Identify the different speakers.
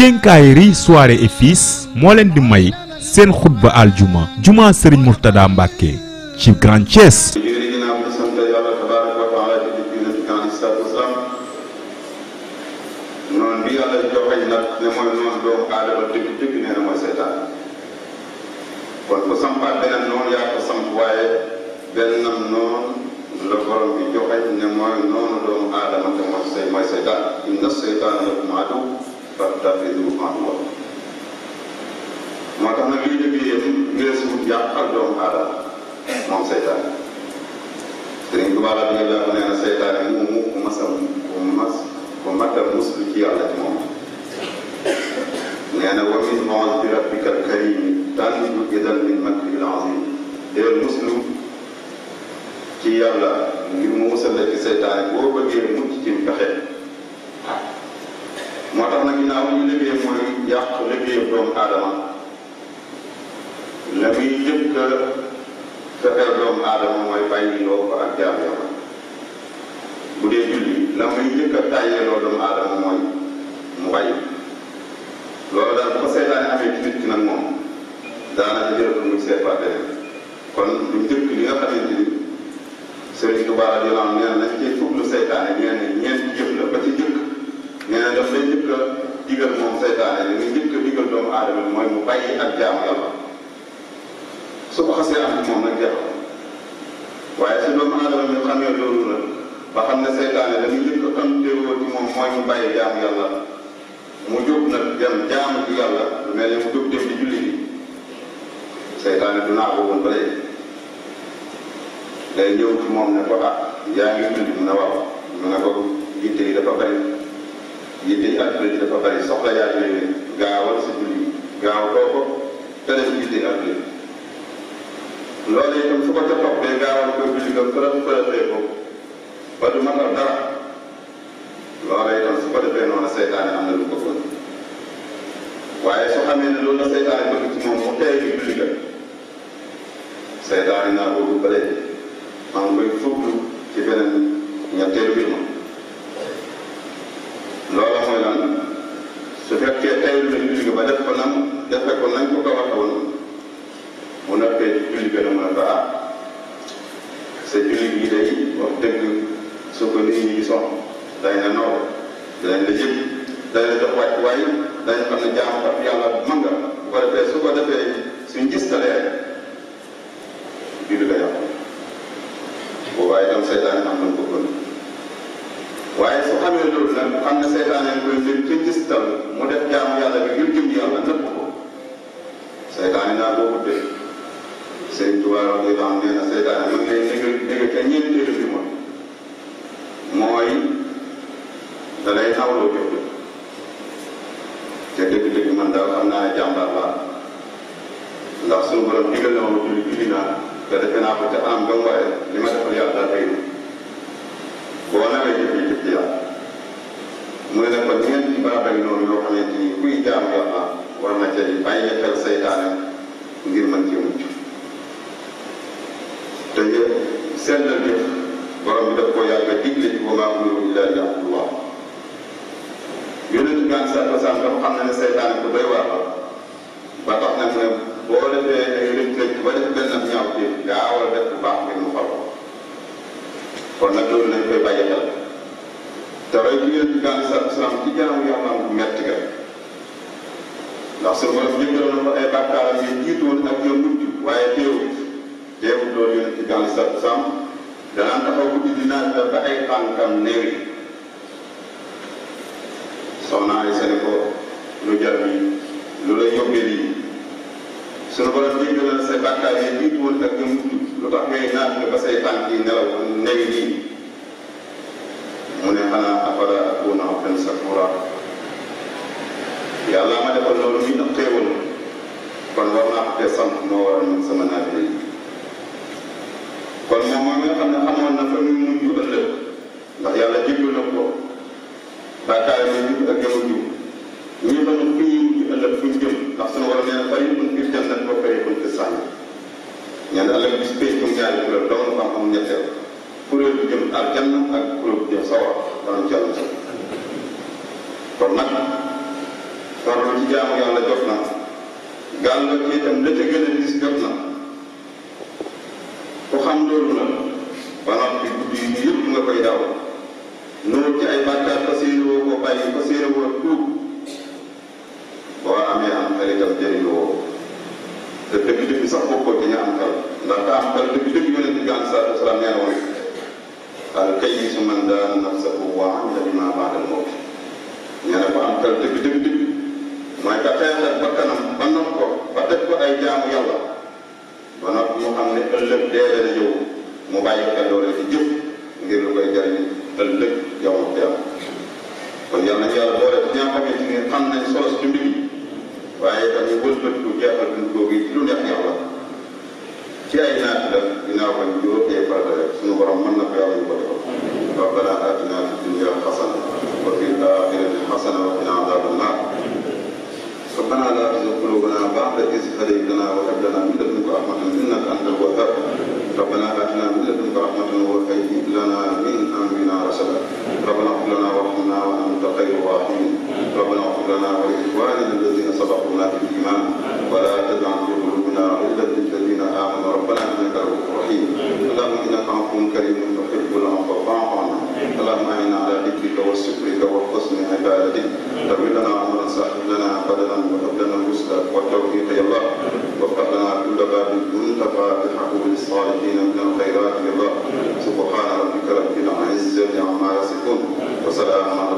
Speaker 1: quincaillerie Soirée et Fils moo leen di may seen xutba aljuma juma Serigne Mourtada Mbacké ci Grand Thiès.
Speaker 2: noonu bi yàlla joxe nag ne mooy noonu doomu aadama dëgg nee na mooy seytaan kon ku sampaat beneen noonu yaa ko samp waaye bennam noonu la borom bi joxe ne mooy noonu doomu aadama te mooy seytaan inna seytaana lakum aduwwun fattaxizuuhu aduwwan moo tax nag lii dëgg yëpp ngir si wut yàqal doomu aadama moom seytaan Sëriñ Tuubaa radiyallaahu nee na seytaan ku mat a muslu ci yàlla ci moom nee na wa min ma'azi rabbika al-karim tanju idan min makrihi al-azim deel muslu ci yàlla ngir mu musal la ci seytaane boo bëggee mucc ci pexe moo tax nag ginnaaw ñu liggéey mooy yàq liggéey doomu aadama la muy njëkk a fexeel doomu aadama mooy bàyyi loo ko ak jaam yàlla bu dee julli la muy njëkk a tàyyeeloo doomu aadama mooy mu bàyyi loolu daal bu ko seytaane amee ci nit ki nag moom daanaka jërëtul muy seetwaat beneen kon lu njëkk li nga xamante ni Sëriñ Tuubaa radiyallaahu anhu nee na nañ cee fuglu seytaane nee na ñeenti jëf la ba ci njëkk nee na daf lay njëkk a digal moom seytaane li nga njëkk a digal doomu aadama bi mooy mu bàyyi ak jaamu yàlla su ko xasee am ci moom nag jeex waaye si doomu aadama bi xamee loolu la ba xam ne seytaane dañuy njëkk a tontéewoo ci moom mooy mu bàyyi jaamu yàlla mu jóg nag dem jaamu ci yàlla lu mel ne mu jóg dem di julli bi seytaane du naa ko woon ba léegi day ñëw ci moom ne ko yaa ngi julli mu ne waaw mu ne ko yitte yi dafa bari yitte yi àdduna yi dafa bari soxla yaa yooyu gaawal si julli gaaw doo ko te def yitte yi àdduna loolu itam su ko ca toppee gaawal ko julli nga fërëfee ko ba du matal dara loola itam su ko defee noonu seytaane am na lu ko bëgg waaye su xamee ne loolu la seytaane bëgg ci moom mu tey bi julli ga seytaane naa boobu ba léegi maa ngi koy fuglu ci beneen ñetteelu mbir ma loola mooy lan su fekkee teylu na julli ga ba def ko nañ ko ko waxoon mu nekkee ci julli ga mu ne ko sa julli gi day wax dëgg su ko nit ñi gisoon dañ la naw dañ la jëg dañ la jox wàcc waaye dañ xam ne jaamukat yàlla mën nga bu ko defee su ko defee suñ gistalee julli ga yàqu boobaa itam seytaane am na ko gën waaye su xamee loolu nag xam ne seytaane koy mbir ci gistal mu def jaamu yàlla bi ngir jëm yàlla nëpp ko seytaane naa boo guddee Sëriñ Tuubaa radiyallaahu anhu nee na seytaane mën ngay négé ca ñeenteelu bi mooy da lay nawloo jëf te dëgg-dëgg man daal xam naa ne jàmbaar laa ndax suñu borom digal na ma julli naa te defe naa ko te anam gam waaye li ma defal yàlla daal xëy na boo nawee jëf yi jëf ci yàlla mu ne nag kon ñeent ci barabay noonu yoo xamante ni kuy jaamu yàlla war na cay bàyyi xel seytaane ngir mën cee mucc te yëpp sellal jëf borom bi daf ko yàgg a digle ci wa maa umiru illaa liya'budullaah yonent bi sallallahu alayhi wa sallam dafa xam ne seytaane ko doy waar ba tax na mu ne boo defee ay rëcc ba def benn ñaaw ci gaawal def bu baax ngir mu fal ko kon nag loolu lañ koy bàyyi xel te roy ci yonent bi sallallahu alayhi wa sallam ci jaamu yàlla bu metti ga ndax suñu borom jéggal na ko ay bàkkaaram yi jiitoon ak ñoom mujj waaye teewul loolu yonent bi sallallahu alayhi wa sallam danaan taxaw guddi dinaa def ba ay tànkam néew soxna Aysa ne ko lu jar bi lu la yóbbee lii sunu borom jéggal na say bàkkaar yi jiitu woon ak ñoom lu tax ngay naan ba say tànk yi nelaw néew nii mu ne xanaa afala akuuna abdan shakuura yàlla ma defal loolu muy ab xéewal kon war naa ko fee sant moo waral man sama naafila yi kon moom nga xam ne xamoon na fa muy mujj ëllëg ndax yàlla jéggal na ko bàkkaar yi mujj ak jamono jiw ñu doon fu ñuy mujj ëllëg fu ñu jëm ndax suñu war a nee na fariqun fil jannati wa fariqun fis sa'ir ñaan ëllëg bis pénc comme ñaari kuréel dong nga xam ñetteel kuréel bu jëm aljanna ak kuréel bu jëm sawar danañ ci yàlla kon nag farlu ci jaamu yàlla jot na gàll ci itam la ca gën a dis jot na ku xam loolu nag ba noppi guddi yi yëpp nga koy daw noonu ci ay bàkkaar fas yéene woo ko bàyyi fas yéene woo tuub boo amee am xel itam jëriñoo te dëgg-dëgg sax bokkoo ci ñu am xel ndax ka am xel dëgg-dëgg yonent bi alayhi salaatu wa salaam nee na woon al kayyisu man daana nafsahu wa amila limaa ba'da al-mawt ñu ne ko am xel dëgg-dëgg mooy ka xeex ak bakkanam ba nopp ko ba def ko ay jaamu yàlla ba noppi mu xam ne ëllëg dee dana ñëw mu bàyyi xel loolu ci jëf ngir lu koy jariñ ëllëg yow ma teew kon yal nañu yàlla boole ci ñaa xamante ni xam nañ solo si dund bi waaye dañuy wëlbatiku jeexal dund googu ci lu neex yàlla ci ay naati la ginnaaw ba ñu juróotee farata rek suñu borom mën na ko yàlla ñu ko defal rabbana atina fi dunya xasana wa fil axirati xasana wa qina azaban naar ربنا لا تزغ قلوبنا بعد إذ هديتنا وهب لنا من لدنك رحمة إنك أنت الوهاب ربنا آتنا من لدنك رحمة وهيئ لنا من أمرنا رشدا ربنا اغفر لنا وارحمنا وأنت خير الراحمين ربنا اغفر لنا ولإخواننا الذين سبقونا بالإيمان ولا تجعل في قلوبنا غلا للذين آمنوا ربنا إنك رؤوف رحيم اللهم إنك عفو كريم تحب العفو فاعف عنا اللهم أعنا على ذكرك وشكرك وحسن عبادتك طول لنا عمرا سهل لنا بدنا وهب لنا الرشد والتوفيق يا الله وافتح لنا كل باب كنت فاتحه للصالحين من الخيرات يا الله سبحان ربك رب العزة عما يصفون وسلام على